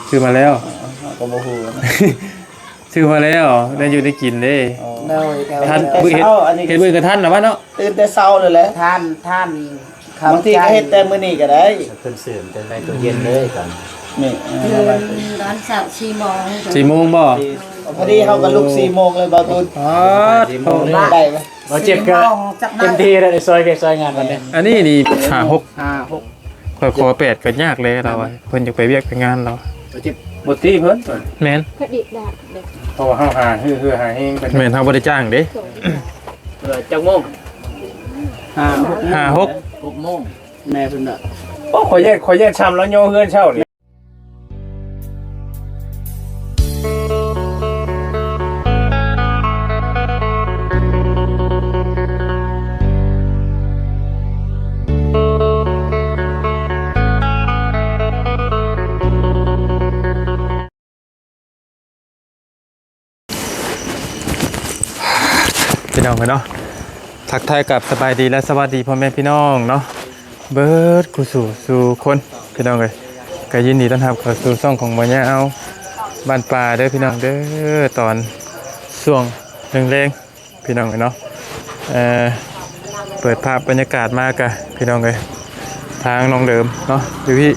ຊື້ມາແລ້ວ ເຮົາກໍບໍ່ຮູ້ນະ ຊື້ມາແລ້ວ ໄດ້ຢູ່ໄດ້ກິນເດ້. ອໍ ໂດຍ ໂດຍ ທັນ ເຮັດ ເຮັດມື້ກະທັນລະວະເນາະ ຕື່ນແຕ່ເຊົ້າເລີຍແຫຼະ. ທ່ານ ທ່ານ ບາງທີກໍເຮັດແຕ່ມື້ນີ້ກໍໄດ້ ເພິ່ນຊື້ແຕ່ໃນຕູ້ເຢັນເລີຍຕອນນີ້. ເອີ ຕອນເຊົ້າສີ່ໂມງ ສີ່ໂມງບໍ່? ພໍດີເຮົາກໍລຸກສີ່ໂມງເລີຍ ບ່າວຕູນ. ອໍ ສີ່ໂມງເລີຍ ໄດ້ບໍ່? ບ່າວເຈັບກໍເຕັມທີ່ແລ້ວ ໄດ້ຊ່ອຍວຽກຊ່ອຍງານເພິ່ນເດ້. ອັນນີ້ນີ້ ຫ້າ ຫົກ ຫ້າ ຫົກ ຂ້ອຍຂໍແປດກໍຍາກແລ້ວລາວວ່າ ເພິ່ນຢາກໄປວຽກໄປງານລາວ. ບໍ່ຕິເພິ່ນ ແມ່ນ ເພາະວ່າເຮົາຫາເຮືອຫາແຮງໄປ. ແມ່ນ ເຮົາບໍ່ໄດ້ຈ້າງເດ້. ເອີ ຈັກໂມງ? ຫ້າ ຫົກ ຫ້າ ຫົກ ຫົກໂມງ ແມ່ເພິ່ນວ່າ. ໂອ້ ຂ້ອຍຢ້ານ ຂ້ອຍຢ້ານຊ້ຳລາວຍໍເຮືອນເຊົ້ານີ້. ພີ່ນ້ອງເອີຍເນາະ ທັກທາຍກັບສະບາຍດີ ແລະ ສະຫວັດດີພໍ່ແມ່ພີ່ນ້ອງເນາະ ເບິດຄູ່ສູ່ສູ່ຄົນ ພີ່ນ້ອງເອີຍ. ກໍຍິນດີຕ້ອນຮັບເຂົ້າສູ່ຊ່ອງຂອງບ່າວຍາວບ້ານປ່າເດີພີ່ນ້ອງເດີ. ຕອນຊ່ວງແລງໆ ພີ່ນ້ອງເອີຍເນາະ ເອີ ເປີດພາບບັນຍາກາດມາກະ ພີ່ນ້ອງເອີຍ ທາງນ້ອງເດີມເນາະ ຢູ່ພີ້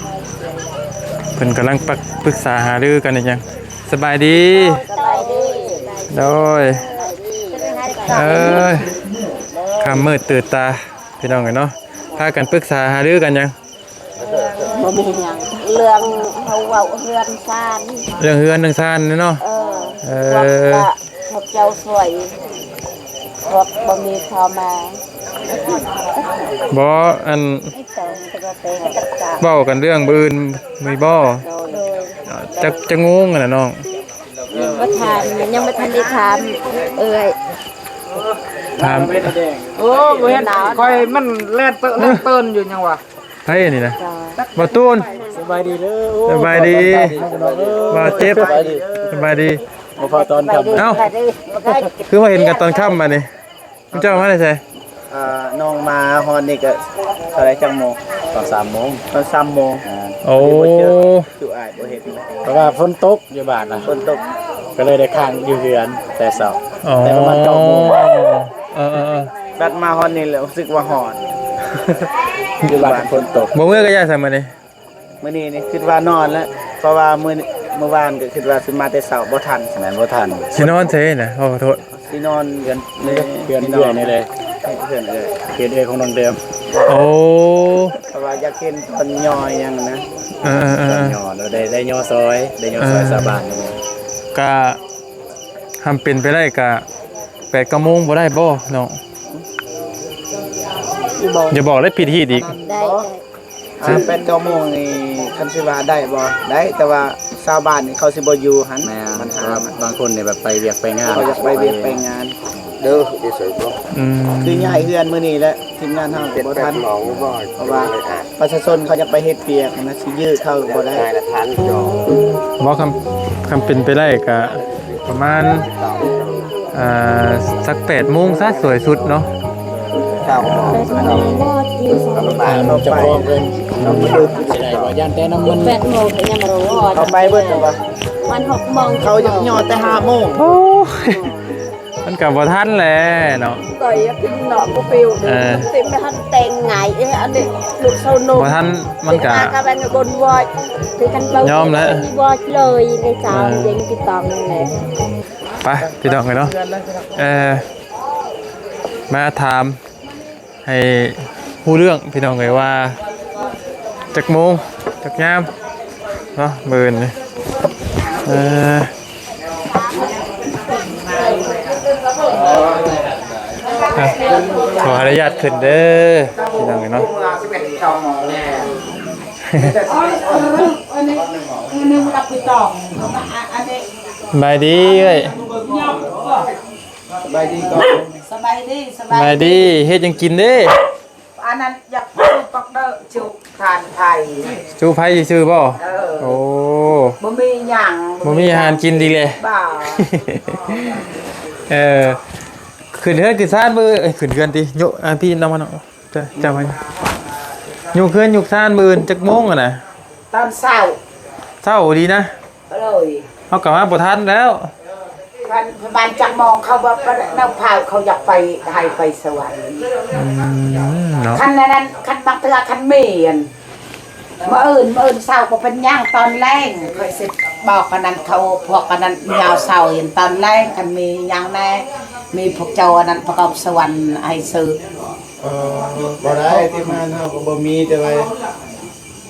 ເພິ່ນກຳລັງປັກ ປຶກສາຫາລືກັນອີ່ຫຍັງ. ສະບາຍດີ. ສະບາຍດີ. ໂດຍ. ເອີຍ ຄ່ຳມືດຕື່ນຕາ ພີ່ນ້ອງເອີຍເນາະ ພາກັນປຶກສາຫາລືກັນຫຍັງ? ບໍ່ມີຫຍັງ ເລື່ອງເຮົາເວົ້າເຮືອນຊານ ເລື່ອງເຮືອນເລື່ອງຊານນີ້ເນາະ. ເອີ ເອີ ພວກເຈົ້າຊ່ວຍ ພວກບໍ່ມີພໍ່ແມ່ ບໍ່ ອັນ ເວົ້າກັນເລື່ອງມື້ອື່ນມີບໍ່? ໂດຍ ຈັກ ຈັກໂມງຫັ້ນນະນ້ອງ? ຍັງບໍ່ທັນ ຍັງບໍ່ທັນໄດ້ຖາມເອື້ອຍ ຖາມ ໂອ້ ບໍ່ເຫັນ ຂ້ອຍມັນແລ່ນເຕີນແລ່ນເຕີນຢູ່ຫຍັງວະ. ໃຜອັນນີ້ນະ? ບ່າວຕູນ. ສະບາຍດີເດີ. ໂອ້ ສະບາຍດີ. ບ່າວເຈັບ. ສະບາຍດີ. ສະບາຍດີ. ບໍ່ພໍຕອນຄ່ຳ. ເອົ້າ ຄືວ່າເຫັນກັນຕອນຄ່ຳບາດນີ້? ເຈົ້າມາແຕ່ໃສ? ອ່າ ນ້ອງມາຮອດນີ້ກໍເທົ່າໃດ ຈັກໂມງ? ຕອນສາມໂມງ. ຕອນສາມໂມງ. ໂອ້ ຄືອ້າຍບໍ່ເຫັນ. ເພາະວ່າຝົນຕົກ ຢູ່ບ້ານນະ ຝົນຕົກ ກໍເລີຍໄດ້ຄ້າງຢູ່ເຮືອນແຕ່ເຊົ້າ. ອໍ ແຕ່ປະມານເກົ້າໂມງ. ເອີໆໆ ບັດມາຮອດນີ້ແລ້ວ ຮູ້ສຶກວ່າຮ້ອນ ຢູ່ບ້ານຝົນຕົກ. ບໍ່ເມືອກໍຢ່າຊະມື້ນີ້. ມື້ນີ້ນີ້ຄິດວ່ານອນແລ້ວ ເພາະວ່າມື້ ມື້ວານກໍຄິດວ່າຊິມາແຕ່ເຊົ້າ ບໍ່ທັນ. ແມ່ນ ບໍ່ທັນ. ຊິນອນໃສນະ? ຂໍໂທດ. ຊິນອນເຮືອນ ເຮືອນເອື້ອຍນີ້ເລີຍ. ເຮືອນເອື້ອຍ ເຮືອນເອື້ອຍຂອງນ້ອງເດີມ. ໂອ້ ເພາະວ່າຢາກເຫັນຕອນຍໍຫຍັງນະ. ເອີໆໆ ຕອນຍໍ ໄດ້ ໄດ້ຍໍຊ່ອຍ ໄດ້ຍໍຊ່ອຍຊາວບ້ານ. ກະ ຄັນເປັນໄປໄດ້ກະແປດເກົ້າໂມງບໍ່ໄດ້ບໍ່ນ້ອງ? ຢ່າບອກເດີ ຜິດຮີດອີກ. ໄດ້ ອ່າ ແປດເກົ້າໂມງນີ້ ຄັນຊິວ່າໄດ້ບໍ່? ໄດ້ ແຕ່ວ່າຊາວບ້ານນີ້ເຂົາຊິບໍ່ຢູ່ຫັ້ນ. ແມ່ນ ບັນຫາ ບາງຄົນນີ້ແບບໄປວຽກໄປງານ ເຂົາຢາກໄປວຽກໄປງານເດີ. ອືມ ຄືຍ້າຍເຮືອນມື້ນີ້ແຫຼະ ທີມງານເຮົາກໍບໍ່ທັນ ເພາະວ່າປະຊາຊົນເຂົາຢາກໄປເຮັດວຽກນະ ຊິຢື້ເຂົາກໍບໍ່ໄດ້. ບໍ່ ຄັນ ຄັນເປັນໄປໄດ້ກະ ປະມານ ອ່າ ສັກແປດໂມງຊະ ສວຍສຸດເນາະ. ເຈົ້າຂອງເພິ່ນ ເຂົາໄປເບິດແລ້ວບໍ່? ເຂົາຍັງບໍ່ໄດ້ ເຂົາຢາກຍໍແຕ່ຫ້າໂມງ. ໂອ້ຍ ມັນກໍບໍ່ທັນແຫຼະເນາະ. ເອີ ເອີ ບໍ່ທັນ ມັນກະຍອມແຫຼະ ເອີ. ໄປ ພີ່ນ້ອງເອີຍເນາະ ເອີ ມາຖາມໃຫ້ຮູ້ເລື່ອງ ພີ່ນ້ອງເອີຍ ວ່າຈັກໂມງ ຈັກຍາມເນາະ ມື້ອື່ນນີ້. ເອີ ອ່ະ ຂໍອະນຸຍາດຂຶ້ນເດີ ພີ່ນ້ອງເອີຍເນາະ. ສະບາຍດີເອື້ອຍ. ສະບາຍດີ ສະບາຍດີ ສະບາຍດີ. ເຮັດຫຍັງກິນເດ້? ອັນນັ້ນຢາກຈູປັກເດີ ຈູຖ່ານໄຟ ຈູໄຟຊື່ໆບໍ່? ເອີ ໂອ້ ບໍ່ມີຫຍັງ ບໍ່ມີອາຫານກິນອີກແລ້ວ. ເອີ ຂຶ້ນເຮືອນຂຶ້ນຊານມື້ ເອີຍ ຂຶ້ນເຮືອນຕິ ໂຍ ອ່າ ພີ່ນຳມາເນາະ ເຈົ້າ ເຈົ້າມາ ໂຍກເຮືອນໂຍກຊານມື້ອື່ນຈັກໂມງຫັ້ນນະ? ຕອນເຊົ້າ ເຊົ້າດີນະ. ໂດຍ ເຮົາກໍມາບໍ່ທັນແລ້ວ. ຄັນປະມານຈັກໂມງ ເຂົາບໍ່ ແນວພາວ ເຂົາຢາກໄປ ໃຫ້ໄປສະຫວັນ. ອືມ ເນາະ ຄັນອັນນັ້ນ ຄັນບາງເທື່ອ ຄັນມີອັນ ມື້ອື່ນ ມື້ອື່ນເຊົ້າບໍ່ເປັນຫຍັງ ຕອນແລງຂ້ອຍຊິບອກອັນນັ້ນເຂົາ ພວກອັນນັ້ນຍາວເຊົ້າ ຕອນແລງຄັນມີຫຍັງແດ່ ມີພວກເຈົ້າອັນນັ້ນປະກອບສະຫວັນໃຫ້ຊື້. ເອີ ບໍ່ໄດ້ ທີ່ມາເຮົາກໍບໍ່ມີ ແຕ່ວ່າ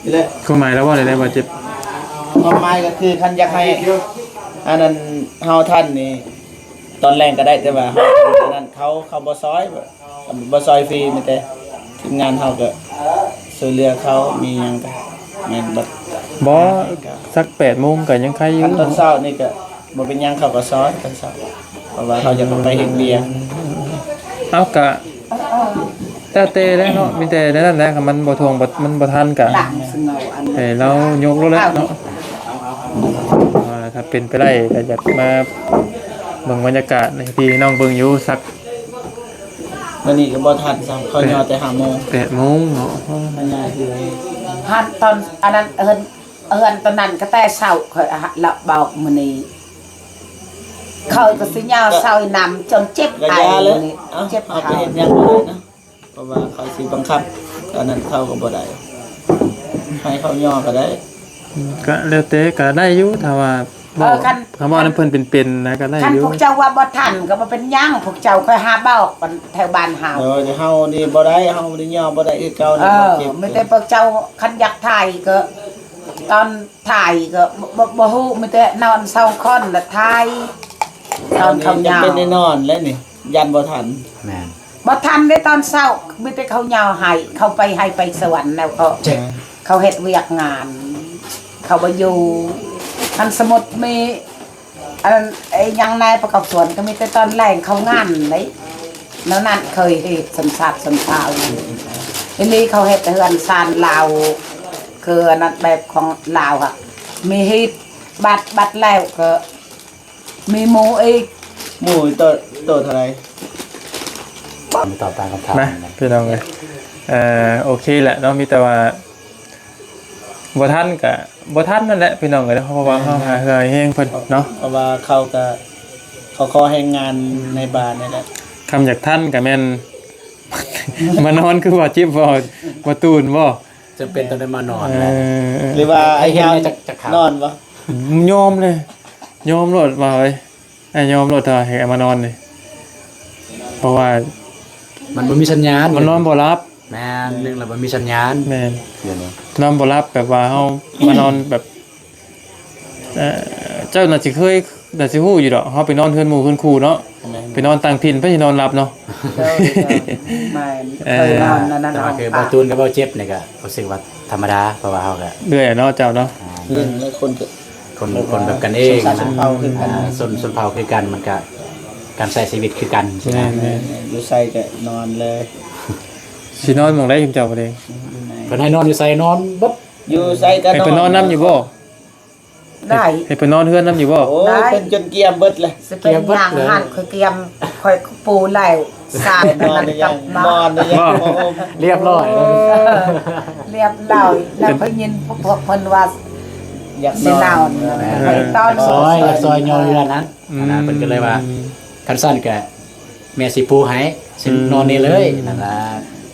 ນີ້ແຫຼະ. ຄວາມໝາຍລາວເວົ້າແນວໃດ ບາດເຈັບ? ຄວາມໝາຍກໍຄືຄັນຢາກໃຫ້ອັນນັ້ນເຮົາທັນນີ້ ຕອນແລງກໍໄດ້ ແຕ່ວ່າເຮົາອັນນັ້ນ ເຂົາ ເຂົາບໍ່ຊ່ອຍ ບໍ່ຊ່ອຍຟຣີ ມີແຕ່ທີມງານເຮົາກໍຊ່ວຍເຫຼືອເຂົາ ມີຫຍັງກໍແມ່ນເບິດ. ບໍ່ ສັກແປດໂມງກໍຍັງໄຄຢູ່. ຄັນຕອນເຊົ້ານີ້ກໍບໍ່ເປັນຫຍັງ ເຂົາກໍຊ່ອຍຕອນເຊົ້າ ເພາະວ່າເຂົາຢາກໄປເຮັດວຽກ. ເອົາ ກະແລ້ວແຕ່ແຫຼະເນາະ ມີແຕ່ແນວນັ້ນແຫຼະ ຄັນມັນບໍ່ທ່ວງ ມັນບໍ່ທັນກະໃຫ້ລາວຍົກໂລດແຫຼະເນາະ. ວ່າຖ້າເປັນໄປໄດ້ກໍຢາກມາເບິ່ງບັນຍາກາດໃຫ້ພີ່ໃຫ້ນ້ອງເບິ່ງຢູ່ ສັກ ມື້ນີ້ກໍບໍ່ທັນຊ້ຳ ເຂົາຍໍແຕ່ຫ້າໂມງ ແປດໂມງເນາະ. ມັນຍາກຢູ່ ຮອດຕອນອັນນັ້ນ ເຮືອນ ເຮືອນຕອນນັ້ນກໍແຕ່ເຊົ້າ ຂ້ອຍລະບອກມື້ນີ້ ຂ້ອຍກໍຊິຍາວເຊົານຳຈົນເຈັບໄອ ເອີ ເຈັບ ເຮົາກໍເຮັດຫຍັງບໍ່ໄດ້ນະ ເພາະວ່າເຂົາຊິບັງຄັບ ອັນນັ້ນເຂົາກໍບໍ່ໄດ້ ໃຫ້ເຂົາຍໍກໍໄດ້. ອືມ ກໍແລ້ວແຕ່ ກໍໄດ້ຢູ່ ຖ້າວ່າ ເອີ ເວົ້າ ຄັນ ຄັນເວົ້ານຳເພິ່ນເປັນໆນະ ກໍໄດ້ຢູ່. ຄັນພວກເຈົ້າວ່າບໍ່ທັນກໍບໍ່ເປັນຫຍັງ ພວກເຈົ້າຄ່ອຍຫາບອກກັນແຖວບ້ານເຮົາ. ໂດຍ ເຮົານີ້ບໍ່ໄດ້ ເຮົາບໍ່ໄດ້ຍໍບໍ່ໄດ້ຄືເກົ່ານະ. ເອີ ເຮົາເຈັບ ມີແຕ່ພວກເຈົ້າ ຄັນຢາກຖ່າຍກໍ ຕອນ ຖ່າຍກໍບໍ່ ບໍ່ ບໍ່ຮູ້ ມີແຕ່ນອນສອງຄົນລະຖ່າຍ ຕອນເຂົາຍາວ ເປັນໄດ້ນອນແລ້ວນີ້ ຢ້ານບໍ່ທັນ. ແມ່ນ ບໍ່ທັນເດ້ ຕອນເຊົ້າ ມີແຕ່ເຂົາຍາວໃຫ້ ເຂົາໄປໃຫ້ໄປສະຫວັນແລ້ວກໍ ເຈັບ ເຂົາເຮັດວຽກງານ ເຂົາບໍ່ຢູ່. ຄັນສົມມຸດມີ ອັນນັ້ນ ອີຫຍັງແດ່ປະກອບສວນ ກໍມີແຕ່ຕອນແລງເຂົ້າງານເດ້. ແນວນັ້ນເຄີຍເຮັດສັນຊາດສັນຊາວອີ່ຫຼີ ເຂົາເຮັດເຮືອນຊານລາວ ຄືອັນນັ້ນແບບຂອງລາວຫັ້ນ ມີຮີດບັດ ບັດແລ້ວກໍມີໝູ່ອີກ. ໝູ່ໂຕ ໂຕເທົ່າໃດ? ຕອບຕາມຄຳຖາມນະ ພີ່ນ້ອງເອີຍ. ເອີ ໂອເຄແຫຼະເນາະ ມີແຕ່ວ່າ ບໍ່ທັນກະບໍ່ທັນນັ້ນແຫຼະພີ່ນ້ອງເອີຍເນາະ ເພາະວ່າເຮົາຫາເຫື່ອແຮງເພິ່ນເນາະ ເພາະວ່າເຂົາກະ ເຂົາຂໍແຮງງານໃນບ້ານນີ້ແຫຼະ. ຄຳຢາກທັນກະແມ່ນ ມານອນຄືວ່າເຈັບບໍ່ ບໍ່ຕື່ນບໍ່? ຈຳເປັນຕ້ອງໄດ້ມານອນ. ເອີ ຫຼືວ່າອ້າຍຍາວນອນບໍ່? ຍອມເລີຍ ຍອມໂລດວ່າເອີຍ. ອ້າຍຍອມໂລດ ຖ້າໃຫ້ມານອນນີ້ ເພາະວ່າມັນບໍ່ມີສັນຍານ ມັນນອນບໍ່ຫຼັບ. ແມ່ນ ໜຶ່ງລະບໍ່ມີສັນຍານ. ແມ່ນ ນອນບໍ່ຫຼັບ ແບບວ່າເຮົາມານອນແບບ ເອີ ເຈົ້າໜ້າຊິເຄີຍ ໜ້າຊິຮູ້ຢູ່ດອກ ເຮົາໄປນອນເຮືອນໝູ່ເຮືອນຄູ່ເນາະ. ແມ່ນ ໄປນອນຕ່າງຖິ່ນ ໃຜຊິນອນຫຼັບເນາະ. ໂດຍ ແມ່ນ ເອີ ເຄີຍນອນອັນນັ້ນ ແຕ່ວ່າຄືບໍ່ຕູນກັບບໍ່ເຈັບນີ້ກະຮູ້ສຶກວ່າທຳມະດາ ເພາະວ່າເຮົາກະເມື່ອຍເນາະ ເຈົ້າເນາະ. ອ່າ ເລື່ອງແລະຄົນ ຄົນ ຄົນແບບກັນເອງ ຊົນເຜົ່າຄືກັນ ອ່າ ຊົນ ຊົນເຜົ່າຄືກັນ ມັນກະການໃຊ້ຊີວິດຄືກັນ. ແມ່ນໆ ຢູ່ໃສກະນອນເລີຍ. ຊິນອນໝ່ອງໃດຊຸມເຈົ້າບັດນີ້? ເພິ່ນໃຫ້ນອນຢູ່ໃສນອນເບິດ ຢູ່ໃສກະນອນ. ໃຫ້ເພິ່ນນອນນຳຢູ່ບໍ່? ໄດ້ ໃຫ້ເພິ່ນນອນເຮືອນນຳຢູ່ບໍ່? ໂອ້ຍ ໄດ້ ເພິ່ນຈົນກຽມເບິດແລ້ວ ຊິເປັນຫຍັງຫັ້ນ ຂ້ອຍກຽມ ຂ້ອຍປູແລ້ວ ສາດ ນອນ ນັ້ນກັບນອນ ນອນ ນອນ ບໍ່ ຮຽບຮ້ອຍ ເອີ ຮຽບຮ້ອຍ. ແລ້ວຂ້ອຍຍິນພວກເພິ່ນວ່າຢາກນອນ ຊິນອນ ເອີ ຕອນ ຢາກຊ່ອຍ ຢາກຊ່ອຍຍໍເຮືອນຫັ້ນ ອືມ ອັນນັ້ນເພິ່ນກໍເລີຍວ່າ ຄັນຊັ້ນກະແມ່ຊິປູໃຫ້ ຊິ ອືມ ນອນນີ້ເລີຍ ນັ້ນລະ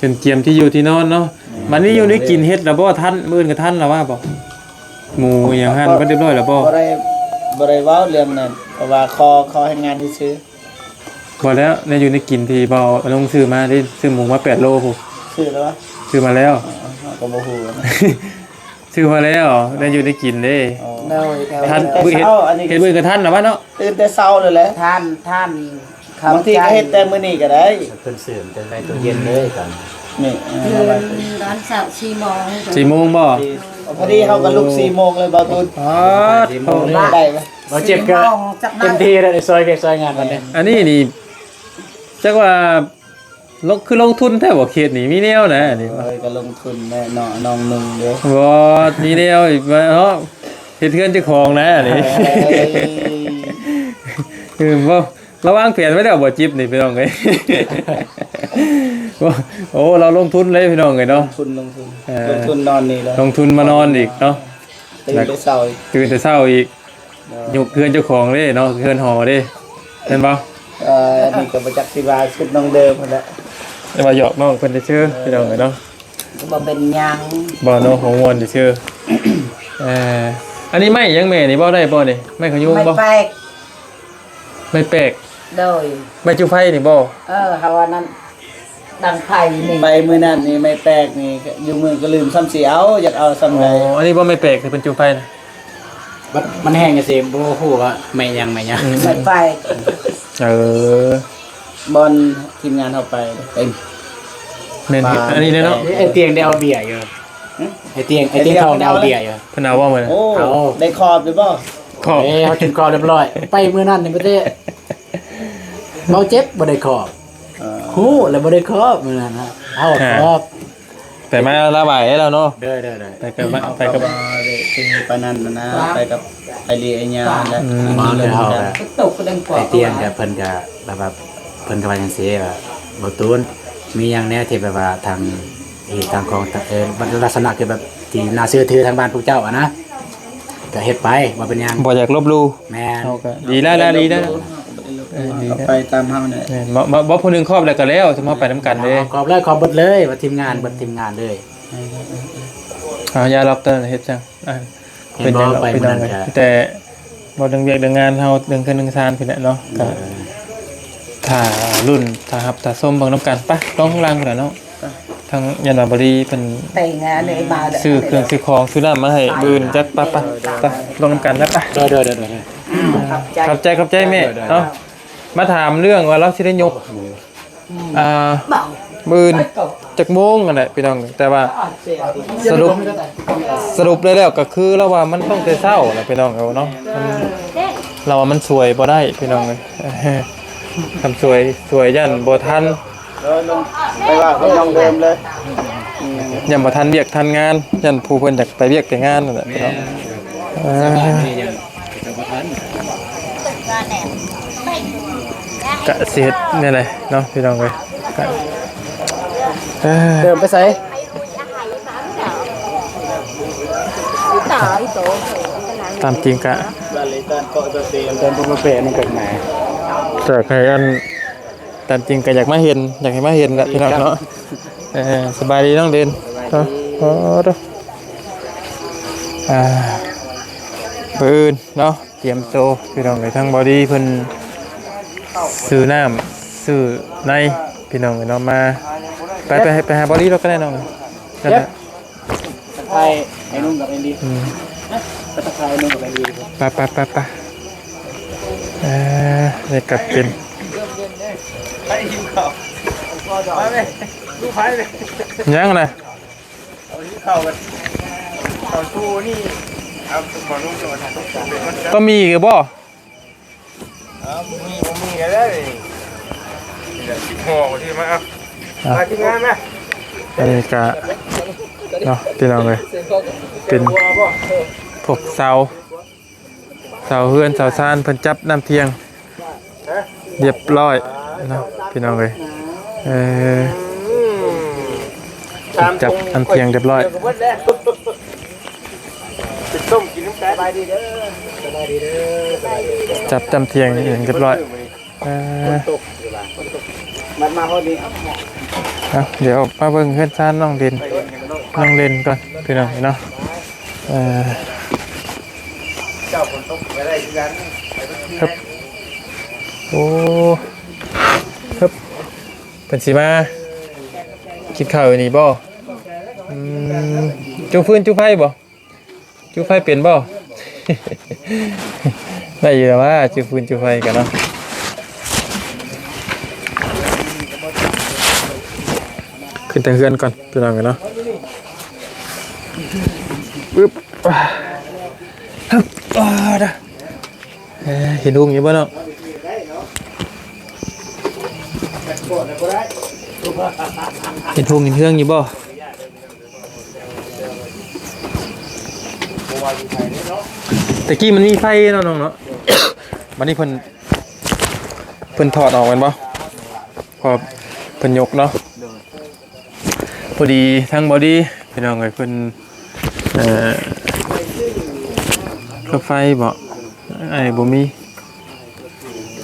ຈົນກຽມທີ່ຢູ່ທີ່ນອນເນາະ. ແມ່ນ ບັດນີ້ຢູ່ໄດ້ກິນເຮັດແລ້ວບໍ່? ທັນ ມື້ອື່ນກໍທັນແລ້ວວ່າບໍ່? ໝູອີ່ຫຍັງຫັ້ນ ເບິດຮຽບຮ້ອຍແລ້ວບໍ່? ບໍ່ໄດ້ ບໍ່ໄດ້ເວົ້າເລື່ອງນັ້ນ ເພາະວ່າຂໍ ຂໍແຮງງານຊື່ໆ. ບໍ່ແລ້ວ ແນວຢູ່ແນວກິນທີ່ເບົາອາລົງຊື້ມາເດ້ ຊື້ໝູມາແປດໂລພຸ້ນ. ຊື້ແລ້ວຫວາ? ຊື້ມາແລ້ວ. ເຮົາກໍບໍ່ຮູ້ນະ ຊື້ມາແລ້ວ ແນວຢູ່ແນວກິນເດ້. ອໍ ໂດຍ ແຕ່ວ່າທັນ ເຮັດມື້ອື່ນກໍທັນແລ້ວວ່າເນາະ? ຕື່ນແຕ່ເຊົ້າເລີຍແຫຼະ. ທັນ ທັນ ບາງທີກໍເຮັດແຕ່ມື້ນີ້ກໍໄດ້. ເພິ່ນຊື້ມາແຕ່ໃນຕູ້ເຢັນເລີຍຕອນນີ້ ເອີ ຕື່ນຕອນເຊົ້າສີ່ໂມງ ສີ່ໂມງບໍ່? ພໍດີເຮົາກໍລຸກສີ່ໂມງເລີຍ ເບົາຕູນ. ອໍ ສີ່ໂມງເລີຍ ໄດ້ ເບົາເຈັບກໍເຕັມທີ່ແລ້ວ ໄດ້ຊ່ອຍວຽກຊ່ອຍງານບັດນີ້. ອັນນີ້ນີ້ ຈັກວ່າ ລົງ ຄືລົງທຶນແທ້ບໍ່ເຂດນີ້ ມີແນວນະອັນນີ້. ໂອ້ຍ ກໍລົງທຶນແຫຼະເນາະ ນ້ອງໜຶ່ງເດ້. ບໍ່ ມີແນວອີກວ່າເນາະ ເຮັດເຮືອນເຈົ້າຂອງນະອັນນີ້. ເອີ ເອີ ບໍ່ ລະວາງແຜນໄວ້ແລ້ວບໍ່ ຈິບນີ້ພີ່ນ້ອງເອີຍ. ໂອ້ ລາວລົງທຶນເລີຍພີ່ນ້ອງເອີຍເນາະ. ລົງທຶນ ລົງທຶນ ເອີ ລົງທຶນນອນນີ້ເລີຍ ລົງທຶນມານອນອີກເນາະ. ຕື່ນແຕ່ເຊົ້າອີກ ຕື່ນແຕ່ເຊົ້າອີກ. ໂດຍ ຢູ່ເຮືອນເຈົ້າຂອງເດ້ເນາະ ເຮືອນຫໍເດ້ ແມ່ນບໍ່? ເອີ ອັນນີ້ກໍບໍ່ຈັກຊິວ່າ ຊຸດນ້ອງເດີມຫັ້ນແຫຼະ ແຕ່ວ່າຫຍອກນ້ອງເພິ່ນຊື່ໆ ເອີ ພີ່ນ້ອງເອີຍເນາະ ກໍບໍ່ເປັນຫຍັງ ບໍ່ເນາະ ຫົວມ່ວນຊື່ໆ ເອີ ອັນນີ້ໄມ້ຫຍັງແມ່ນີ້ ເວົ້າໄດ້ບໍ່ນີ້? ໄມ້ຂະຍຸງບໍ່? ໄມ້ແປກ ໄມ້ແປກ ໂດຍ ໄມ້ຈູ່ໄຟນີ້ບໍ່? ເອີ ເຮົາວ່ານັ້ນ ດັງໄຟນີ້ ໄປມື້ນັ້ນນີ້ ໄມ້ແປກນີ້ ຢູ່ເມືອງກະລືມ ສ່ຳຊິເອົາ ຢາກເອົາສ່ຳໃດ. ອໍ ອັນນີ້ບໍ່ໄມ້ແປກທີ່ເພິ່ນຈູ່ໄຟນະ? ມັນ ມັນແຫ້ງຈັ່ງຊີ້ ບໍ່ຮູ້ວ່າໄມ້ຫຍັງ ໄມ້ຫຍັງ ອືມ ໄມ້ແປກ ເອີ ບ່ອນທີມງານເຮົາໄປເຕັມ ແມ່ນ ປາ ອັນນີ້ເດ້ເນາະ ໄອ້ຕຽງໄດ້ເອົາເບຍຢູ່ ຫຶ? ໄອ້ຕຽງ ໄອ້ຕຽງທອງໄດ້ເອົາເບຍຢູ່ ເພິ່ນເອົາບໍ່ມື້ນັ້ນ? ໂອ້ ເອົາ ໄດ້ຂອບຢູ່ບໍ່? ຂອບ ເອີ ເຮົາກິນຂອບຮຽບຮ້ອຍ ໄປມື້ນັ້ນນີ້ບໍ່ໄດ້ ເວົ້າເຈັບບໍ່ໄດ້ຂອບ ເອີ ຮູ້ແລ້ວບໍ່ໄດ້ຂອບມື້ນັ້ນນະ ເຮົາຂອບ ແຕ່ມາລະບາຍໃຫ້ລາວເນາະ ໂດຍໆໆ ໄປກັບ ເຮົາ ໄປກັບ ກໍບໍ່ໄດ້ຖືປານນັ້ນນະ ໄປກັບອ້າຍລີອ້າຍຍາແຫຼະ ອືມ ມາເລີຍເຮົາກໍ ໄອ້ຕຽງກໍເພິ່ນກໍແບບວ່າ ເພິ່ນກໍວ່າຈັ່ງຊີ້ວ່າ ບໍ່ຕູນ ມີຫຍັງແດ່ທີ່ແບບວ່າທາງ ເອີ ທາງຂອງ ເອີ ລັກສະນະຄືແບບທີ່ໜ້າເຊື່ອຖືທາງບ້ານພວກເຈົ້າຫັ້ນນະ ກໍເຮັດໄປ ບໍ່ເປັນຫຍັງ ບໍ່ຢາກລົບຫຼູ່ ແມ່ນ ເຮົາກໍ ດີແລ້ວ ດີແລ້ວ ເອີ ດີແລ້ວ ໄປຕາມເຮົານີ້ແຫຼະ ແມ່ນ ບໍ່ ບໍ່ ບໍ່ ຜູ້ໜຶ່ງຂອບແລ້ວກໍແລ້ວ ຊຸມເຮົາໄປນຳກັນເດ້ ຂອບແລ້ວ ຂອບເບິດເລີຍ ວ່າທີມງານ ເບິດທີມງານເລີຍ ເອົາ ຢ່າລັອກເຕີເຮັດຈັ່ງ ອ່າ ເຫັນບໍ່ ເປັນຫຍັງດອກ ໄປນຳກັນ ພີ່ນ້ອງເອີຍ ແຕ່ເວົ້າເລື່ອງວຽກເລື່ອງງານເຮົາ ເລື່ອງເຮືອນເລື່ອງຊານພຸ້ນແຫຼະເນາະ ເອີ ກໍຖ້າລຸ້ນ ຖ້າຮັບ ຖ້າຊົມເບິ່ງນຳກັນ ໄປ ລອງຂ້າງລ່າງພຸ້ນແຫຼະເນາະ ໄປ ທາງຍານາບໍລີເພິ່ນ ໄປງານໃນບ້ານ ຊື້ເຄື່ອງຊື້ຂອງ ຊື້ນ້ຳມາໃຫ້ມື້ອື່ນ ຈັກ ໄປ ໄປ ໄປ ລອງນຳກັນນະ ໄປ ໂດຍໆໆໆ ຂອບໃຈ ຂອບໃຈແມ່ ໂດຍໆໆ ເນາະ ມາຖາມເລື່ອງວ່າລາວຊິໄດ້ຍົກ ອືມ ອ່າ ມື້ອື່ນຈັກໂມງຫັ້ນແຫຼະພີ່ນ້ອງ ແຕ່ວ່າສະຫຼຸບ ສະຫຼຸບໄດ້ແລ້ວກໍຄືລາວວ່າມັນຕ້ອງແຕ່ເຊົ້າແຫຼະພີ່ນ້ອງເອີຍເນາະ ມັນ ລາວວ່າມັນສວຍບໍ່ໄດ້ພີ່ນ້ອງເອີຍ ຄັນສວຍ ສວຍຢ້ານບໍ່ທັນ ເອີ ໄປວ່າກັບນ້ອງເດີມເລີຍ ຢ້ານບໍ່ທັນວຽກທັນງານ ຢ້ານຜູ້ເພິ່ນຢາກໄປວຽກໄປງານນັ້ນແຫຼະພີ່ນ້ອງ ເອີ ກະຊິເຮັດແນວໃດເນາະພີ່ນ້ອງເອີຍ ກະ ເອີ ເດີມໄປໃສ? ຕາມຈິງກະ ເດີມບໍ່ມາແປນຳກັນນະ ຢາກໃຫ້ອັນ ຕາມຈິງກະຢາກມາເຫັນ ຢາກໃຫ້ມາເຫັນແຫຼະພີ່ນ້ອງເນາະ ເອີ ສະບາຍດີນ້ອງເດັ່ນ ສະບາຍດີ ເນາະ ໂອ້ ໂດ ອ່າ ມື້ອື່ນເນາະ ຕຽມໂຕພີ່ນ້ອງເອີຍ ທາງເບົາດີເພິ່ນຊື້ນ້ຳຊື້ໃນພີ່ນ້ອງເອີຍເນາະ ມາ ໄປ ໄປ ໄປຫາເບົາດີລະກໍໄດ້ນ້ອງ ນັ້ນແຫຼະ ທັກທາຍໄອ້ໜຸ່ມກັບໄອ້ລີ ອືມ ໄປທັກທາຍໄອ້ໜຸ່ມກັບໄອ້ລີ ໄປ ໄປ ໄປ ໄປ ເອີ ໄດ້ກັບເປັນ ໃຜຫິວເຂົ້າ ມາແມ່ ລູກໃຜແມ່ ຍັງນະ ເອົາຫິວເຂົ້າກັນ ເຂົ້າສູ່ນີ້ ເອົາໝໍນຸ່ງຈະມາ ບະໝີ່ກະບໍ່? ເອົາ ບໍ່ມີ ບໍ່ມີກະໄດ້ ນີ້ແຫຼະ ສິບຫໍ່ທີ່ມາ ເອົາ ອ່ະ ມາທີມງານມາ ອັນນີ້ກະເນາະ ພີ່ນ້ອງເອີຍ ເປັນພວກເສົາ ເສົາເຮືອນເສົາຊານ ເພິ່ນຈັບນ້ຳທ່ຽງ ຮະ ຮຽບຮ້ອຍເນາະ ພີ່ນ້ອງເອີຍ ເອີ ຈັບນ້ຳທ່ຽງຮຽບຮ້ອຍ ໄປຕົ້ມກິນນຳກັນ ສະບາຍດີເດີ ສະບາຍດີເດີ ຈັບນ້ຳທ່ຽງຮຽບຮ້ອຍ ເອີ ຝົນຕົກ ມາ ມາຮອດນີ້ ເອົາ ດຽວມາເບິ່ງເຮືອນຊານນ້ອງເດັ່ນ ນ້ອງເດັ່ນກ່ອນ ພີ່ນ້ອງເນາະ ເອີ ເຈົ້າຝົນຕົກໄປໄດ້ຄືກັນ ຮຶບ ໂອ້ ຮຶບ ເພິ່ນຊິມາກິນເຂົ້າຢູ່ນີ້ບໍ່? ອືມ ຈູ່ຟືນຈູ່ໄຟບໍ່? ຈູ່ໄຟເປັນບໍ່? ໄດ້ຢູ່ແລ້ວວ່າ ຈູ່ຟືນຈູ່ໄຟກັນເນາະ ຂຶ້ນແຕ່ເຮືອນກ່ອນ ພີ່ນ້ອງເອີຍເນາະ ປຶບ ຮຶບ ອ່າ ດາ ເອີ ເຫັນຮຸ່ງຢູ່ບໍ່ນ້ອງ? ເຫັນຮຸ່ງເຫັນເຮືອງຢູ່ບໍ່? ແຕ່ກີ້ມັນມີໄຟເນາະນ້ອງເນາະ ບັດນີ້ເພິ່ນ ເພິ່ນຖອດອອກແມ່ນບໍ່? ເພາະເພິ່ນຍົກເນາະ ພໍດີທາງເບົາດີ ພີ່ນ້ອງເອີຍ ເພິ່ນ ເອີ ເຂົ້າໄຟບໍ່? ອ້າຍບໍ່ມີ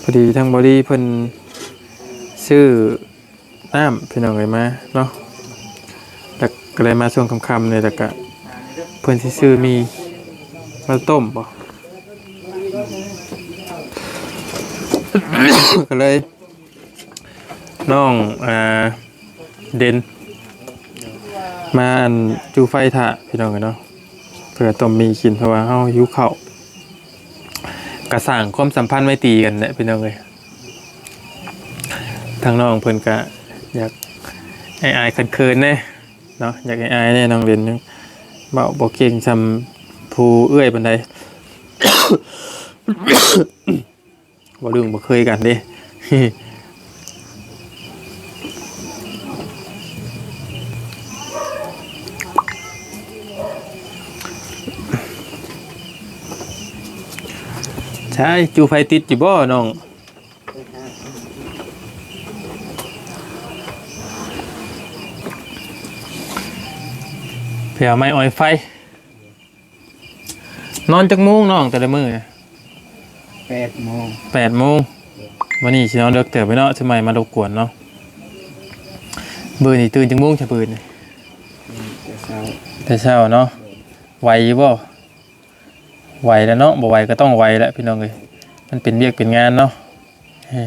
ພໍດີທາງບໍ່ດີເພິ່ນຊື້ນ້ຳ ພີ່ນ້ອງເອີຍ ມາເນາະ ແລ້ວກໍເລີຍມາຊ່ວງຄ່ຳໆນີ້ ແລ້ວກໍເພິ່ນຊິຊື້ໝີ່ມາຕົ້ມບໍ ກໍເລີຍ ນ້ອງ ອ່າ ເດັ່ນ ມາ ອັນ ຈູ່ໄຟຖ້າ ພີ່ນ້ອງເອີຍເນາະ ເພື່ອຕົ້ມໝີ່ກິນ ເພາະວ່າເຮົາຫິວເຂົ້າ ກະສ້າງຄວາມສຳພັນໄມຕີກັນແຫຼະ ພີ່ນ້ອງເອີຍ. ທາງນ້ອງເພິ່ນກະຢາກອາຍໆເຂີນໆແດ່ເນາະ ຢາກອາຍໆແດ່ ນ້ອງເດັ່ນ ຍັງເວົ້າບໍ່ເກັ່ງສ່ຳຜູ້ເອື້ອຍປານໃດ. ບໍ່ລຶ້ງບໍ່ເຄີຍກັນເດ້. ໃຊ່ ຈູ່ໄຟຕິດຢູ່ບໍ່ນ້ອງ? ເພື່ອໄມ້ອອຍໄຟ. ນອນຈັກໂມງນ້ອງແຕ່ລະມື້? ແປດໂມງ. ແປດໂມງ. ມື້ນີ້ຊິນອນເລິກເຕີບໄປເນາະ ຊິໄມ່ມາລົບກວນເນາະ. ມື້ນີ້ຕື່ນຈັກໂມງຊະ? ມື້ນີ້ ແຕ່ເຊົ້າ. ແຕ່ເຊົ້າເນາະ. ໄຫວຢູ່ບໍ່? ໄຫວແລ້ວເນາະ ບໍ່ໄຫວກໍຕ້ອງໄຫວແຫຼະ ພີ່ນ້ອງເອີຍ ມັນເປັນວຽກເປັນງານເນາະ. ເອີ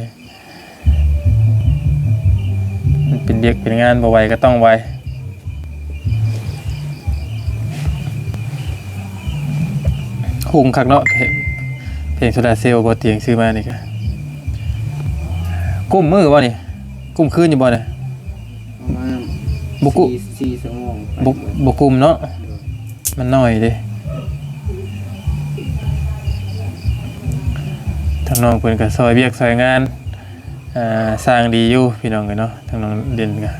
ມັນເປັນວຽກເປັນງານ ບໍ່ໄຫວກໍຕ້ອງໄຫວ. ຮຸ່ງຄັກເນາະ ເພງ ເພງໂຊລາເຊວ ບໍ່ຕຽງຊື້ມານີ້ກະ ກຸ້ມມື້ບໍ່ນີ້? ກຸ້ມຄືນຢູ່ບໍ່ນີ້? ປະມານ ບໍ່ກຸ ສີ່ ສີ່ຊົ່ວໂມງ ບໍ່ ບໍ່ກຸ້ມເນາະ. ໂດຍ. ມັນໜ້ອຍເດ້. ທາງນ້ອງເພິ່ນກໍຊ່ອຍວຽກຊ່ອຍງານ ອ່າ ສ້າງດີຢູ່ ພີ່ນ້ອງເອີຍເນາະ. ທາງນ້ອງເດັ່ນກໍ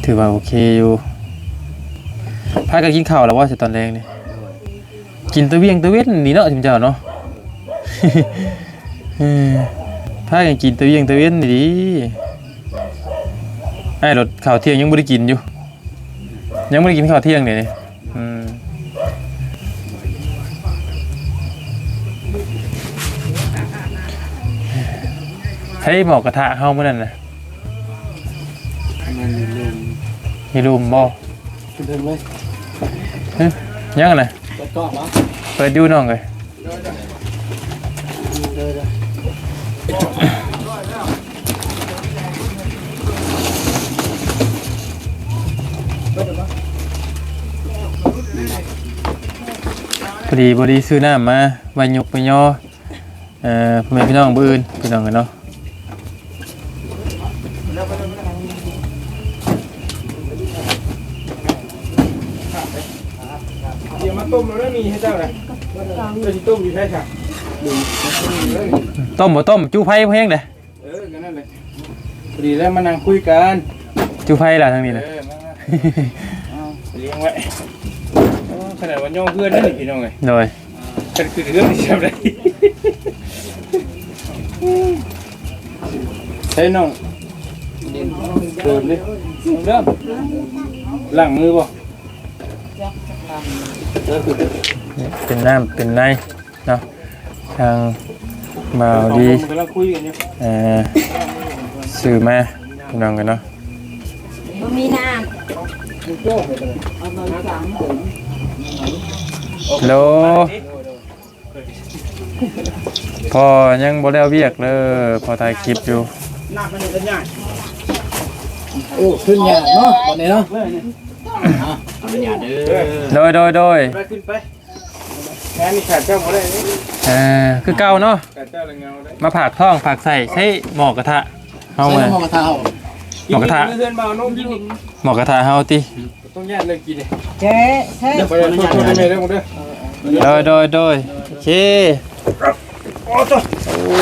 ຖືວ່າໂອເຄຢູ່. ພາກັນກິນເຂົ້າແລ້ວບໍ່ ຕອນແລງນີ້? ໂດຍ. ກິນຕະວຽງຕະເວັນນີ້ເນາະ ຊຸມເຈົ້າເນາະ. ເອີ ພາກັນກິນຕະວຽງຕະເວັນນີ້. ອ້າຍໂລດ ເຂົ້າທ່ຽງຍັງບໍ່ໄດ້ກິນຢູ່. ຍັງບໍ່ໄດ້ກິນເຂົ້າທ່ຽງເດ. ອືມ ໃຊ້ໝໍ້ກະທະເຮົາມື້ນັ້ນນະ? ມັນມີລຸ່ມ. ມີລຸ່ມບໍ່? ເປີດເບິ່ງເລີຍ. ຫຶ ຍັງນະ? ເປີດກ້ອງບໍ່? ເປີດຢູ່ນ້ອງເອີຍ. ພໍດີ ພໍດີຊື້ນ້ຳມາໄວ້ຍົກໄວ້ຍໍ ເອີ ພໍ່ແມ່ພີ່ນ້ອງມື້ອື່ນ ພີ່ນ້ອງເອີຍເນາະ. ດຽວມາຕົ້ມແລ້ວມີໃຫ້ເຈົ້ານະ. ເຈົ້າຊິຕົ້ມຢູ່ໃສຊະ? ຕົ້ມບໍ່ຕົ້ມ ຈູ່ໄຟແຮງເດ້. ເອີ ກໍນັ້ນແຫຼະ ພໍດີແລ້ວມານັ່ງຄຸຍກັນ. ຈູ່ໄຟລະທາງນີ້ນະ. ເອີ ມາ ມາ ເອົາລ້ຽງໄວ້. ໂອ້ ຂະໜາດວ່າຍ່ອງເພື່ອນເດ້ນີ້ ພີ່ນ້ອງເອີຍ. ໂດຍ. ຄັນຂຶ້ນເຮືອນຊິຊຳໃດ? ໃຊ້ນ້ອງເດີມເດ້ ນ້ອງເດີມ ລ້າງມືບໍ່? ເປັນນ້ຳເປັນໃນເນາະ ທາງບ່າວດີ ເອີ ຊື້ມາ ພີ່ນ້ອງເອີຍເນາະ. ບໍ່ມີນ້ຳ ໂລ ພໍ່ຍັງບໍ່ແລ້ວວຽກເດີ ພໍ່ຖ່າຍຄລິບຢູ່. ໂອ້ ຂຶ້ນຍາກເນາະ ບັດນີ້ເນາະ. ເອົາ ຂໍອະນຸຍາດເດີ. ໂດຍ ໂດຍ ໂດຍ. ໄປ ຂຶ້ນໄປ. ງານນີ້ຂາດເຈົ້າບໍ່ໄດ້ເດ້. ເອີ ຄືເກົ່າເນາະ ຂາດເຈົ້າລະເຫງົາເດ້. ມາຜາກທ້ອງຜາກໄສ້ ໃຊ້ໝໍ້ກະທະເຮົາ. ໃຊ້ໝໍ້ກະທະເຮົາ ໝໍ້ກະທະ ເຮືອນບ່າວນົມຢູ່ ໝໍ້ກະທະເຮົາຕິ. ຕ້ອງຢ້ານເລື່ອງກິນນີ້ ແຈະແທ້. ເດີ ຂໍອະນຸຍາດເດີ ເດີ ເດີ ໂດຍ ໂດຍ ໂດຍ. ໂອເຄ ໂອ້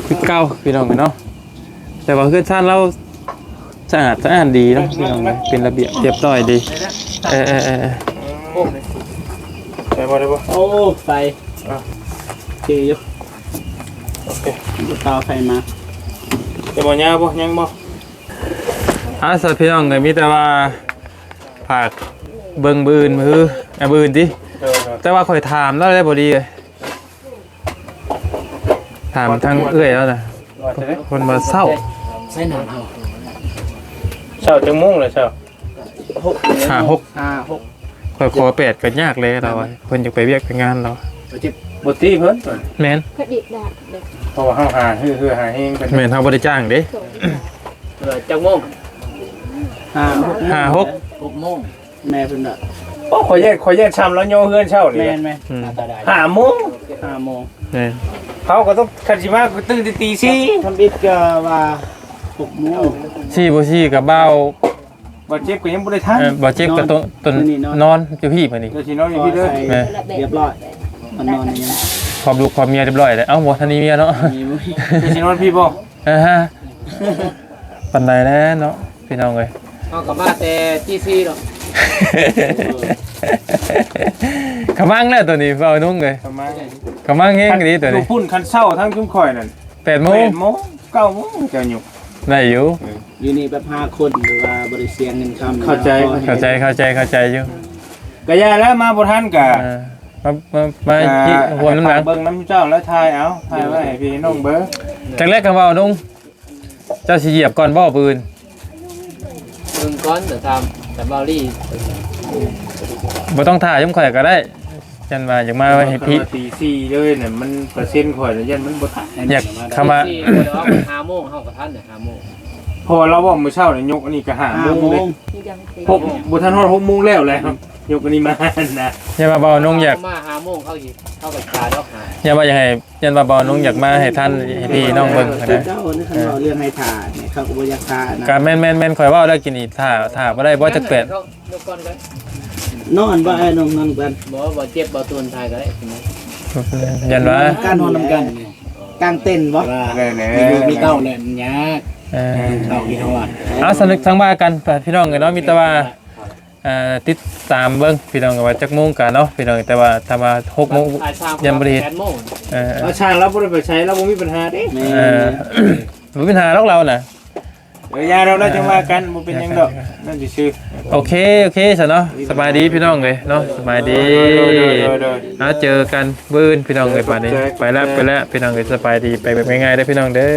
ຄືເກົ່າ ພີ່ນ້ອງເນາະ. ແຕ່ວ່າເຮືອນຊານລາວສະອາດສະອ້ານດີເນາະ ພີ່ນ້ອງເນາະ ເປັນລະບຽບຮຽບຮ້ອຍດີ. ເອີ ເອີ ເອີ ເອີ ໄປບໍ່ ໄດ້ບໍ່? ໂອ້ ໄປ ອ່ະ ໂອເຄຢູ່. ໂອເຄ ບໍ່ຕໍ່ໄຟມາ. ຈະບໍ່ຍາວບໍ່? ຍັງບໍ່? ອ່າ ສະ ພີ່ນ້ອງເອີຍ ມີແຕ່ວ່າ ຝາກເບິ່ງມື້ອື່ນ ມື້ ອາ ມື້ອື່ນຕິ ແຕ່ວ່າຂ້ອຍຖາມລາວໄດ້ບໍ່ດີເອີຍ ຖາມທາງເອື້ອຍລາວນະ ວ່າຈັ່ງໃດ ເພິ່ນວ່າເຊົ້າ ໃສ່ໜ້າເຮົາ ເຊົ້າຈັກໂມງລະເຊົ້າ? ຫ້າ ຫົກ ຫ້າ ຫົກ ຂ້ອຍຂໍແປດກໍຍາກແລ້ວລາວວ່າ ເພິ່ນຢາກໄປວຽກໄປງານລາວ ບໍ່ຕິເພິ່ນ ແມ່ນ ເພິ່ນອີກແລ້ວ ເພາະວ່າເຮົາຫາເຮືອຫາແຮງເພິ່ນ ແມ່ນ ເຮົາບໍ່ໄດ້ຈ້າງເດ້ ເອີ ຈັກໂມງ? ຫ້າ ຫົກ ຫ້າ ຫົກ ຫົກໂມງ ແມ່ເພິ່ນວ່າ ໂອ້ ຂ້ອຍຢ້ານ ຂ້ອຍຢ້ານຊ້ຳລາວຍໍເຮືອນເຊົ້ານີ້ ແມ່ນໆ ອືມ ໜ້າຕາໄດ້ ຫ້າໂມງ ຫ້າໂມງ ແມ່ນ ເຮົາກໍຕ້ອງ ຄັນຊິມາກໍຕື່ນແຕ່ຕີສີ່ ທຳອິດກໍວ່າຫົກໂມງ ສີ່ບໍ່ສີ່ກໍບ່າວ ບ່າວເຈັບກໍຍັງບໍ່ໄດ້ທັນ ເອີ ບ່າວເຈັບກໍ ນອນ ຕົນ ຕົນ ມື້ນີ້ນອນ ນອນຢູ່ພີ້ມື້ນີ້ ກໍຊິນອນຢູ່ພີ້ເດີ ໃສ່ ແມ່ນ ຮຽບຮ້ອຍ ມັນນອນຫຍັງ ຄອບລູກຄອບເມຍຮຽບຮ້ອຍແລ້ວ ເອົ້າ ບໍ່ທັນມີເມຍເນາະ ມີບໍ່ມີ ກໍຊິນອນພີ້ບໍ່? ອ່າຮະ ປານໃດແດ່ເນາະ ພີ່ນ້ອງເອີຍ ເຮົາກໍມາແຕ່ຕີສີ່ເນາະ ຂະມັງແລ້ວໂຕນີ້ ເວົ້ານຸງເອີຍ ຂະມັງ ຂະມັງແຮງອີ່ຫຼີໂຕນີ້ ພຸ້ນ ຄັນເຊົ້າທັງຊຸມຂ້ອຍນັ້ນ ແປດໂມງ ແປດໂມງ ເກົ້າໂມງ ເຈົ້າຍຸກ ໄດ້ຢູ່ ເອີ ຢູ່ນີ້ແບບຫ້າຄົນ ຫຼືວ່າບໍ່ໄດ້ເສຍເງິນຄຳ ເຂົ້າໃຈ ເຂົ້າໃຈ ເຂົ້າໃຈ ເຂົ້າໃຈຢູ່ ກະຢ່າແລ້ວ ມາບໍ່ທັນກະ ເອີ ມາ ມາ ມາ ກະ ທີ່ຮ່ວມນຳຫຼັງ ເບິ່ງນຳເຈົ້າແລ້ວ ຖ່າຍເອົາ ຖ່າຍໄວ້ໃຫ້ພີ່ນ້ອງເບິ່ງ ຈັກແລກກໍເວົ້ານຸງ ເຈົ້າຊິຢຽບກ່ອນບໍ່ມື້ອື່ນ? ເບິ່ງກ່ອນ ແຕ່ຖາມ ແຕ່ເວົ້າລີ ບໍ່ຕ້ອງຖ້າຍຳຂ້ອຍກໍໄດ້ ຢ້ານວ່າຢາກມາໃຫ້ພີ້ ຕີສີ່ເລີຍນະ ມັນເປີເຊັນຂ້ອຍນະ ຢ້ານມັນບໍ່ທັນ ຢາກເຂົ້າມາ ສີ່ ບໍ່ໄດ້ອອກ ຫ້າໂມງ ເຮົາກໍທັນນະ ຫ້າໂມງ ເພາະວ່າລາວເວົ້າມື້ເຊົ້ານີ້ ຍົກອັນນີ້ກໍຫ້າໂມງເດ້ ຫົກ ບໍ່ທັນຮອດຫົກໂມງແລ້ວແຫຼະ ຍົກອັນນີ້ມານະ ຢ່າວ່າເວົ້ານົງຢາກ ມາຫ້າໂມງ ເຂົາຊິ ເຂົາກໍຈາດອກຫາ ຢ່າວ່າຢາກໃຫ້ ຢ້ານວ່າເວົ້ານົງຢາກມາໃຫ້ທັນ ໃຫ້ພີ່ນ້ອງເບິ່ງຫັ້ນນະ ເຈົ້ານີ້ຄັນເວົ້າເລື່ອງໃຫ້ຖ້ານີ້ ເຂົາກໍບໍ່ຢາກຖ້ານະ ກໍແມ່ນໆໆ ຂ້ອຍເວົ້າແລ້ວກີ້ນີ້ ຖ້າ ຖ້າບໍ່ໄດ້ບໍ່ຈັກແປດ ນອນບໍ່ອ້າຍນ້ອງ ນອນກັນ ບໍ່ ບໍ່ເຈັບບໍ່ຕົນຖ່າຍກໍໄດ້ ຢ້ານວ່າ ການນອນນຳກັນ ກາງເຕັນບໍ່ ແມ່ນໆ ມີລູກມີເຕົ້າແລ້ວມັນຍາກ ເອີ ເຕົ້າທີ່ຮອດ ເອົາ ສະໜຶກທັງວ່າກັນ ພີ່ນ້ອງເອີຍເນາະ ມີແຕ່ວ່າ ເອີ ຕິດຕາມເບິ່ງພີ່ນ້ອງ ວ່າຈັກໂມງກະເນາະພີ່ນ້ອງ ແຕ່ວ່າຖ້າວ່າຫົກໂມງ ຢ້ານບໍ່ໄດ້ເຮັດ ເອີ ເອົາ ຊ່າງລາວບໍ່ໄດ້ໄປໃສ ລາວບໍ່ມີບັນຫາເດ້ ເອີ ບໍ່ມີບັນຫາດອກລາວນະ ເອີ ຢ່າດອກ ລາວຈັ່ງວ່າກັນ ບໍ່ເປັນຫຍັງດອກ ນັ້ນຊື່ໆ ໂອເຄ ໂອເຄຊະເນາະ ສະບາຍດີພີ່ນ້ອງເອີຍເນາະ ສະບາຍດີ ໂດຍໆ ເຮົາເຈີກັນມື້ອື່ນພີ່ນ້ອງເອີຍ ບາດນີ້ ໄປແລ້ວ ໄປແລ້ວພີ່ນ້ອງເອີຍ ສະບາຍດີ ໄປແບບງ່າຍໆເດີພີ່ນ້ອງເດີ.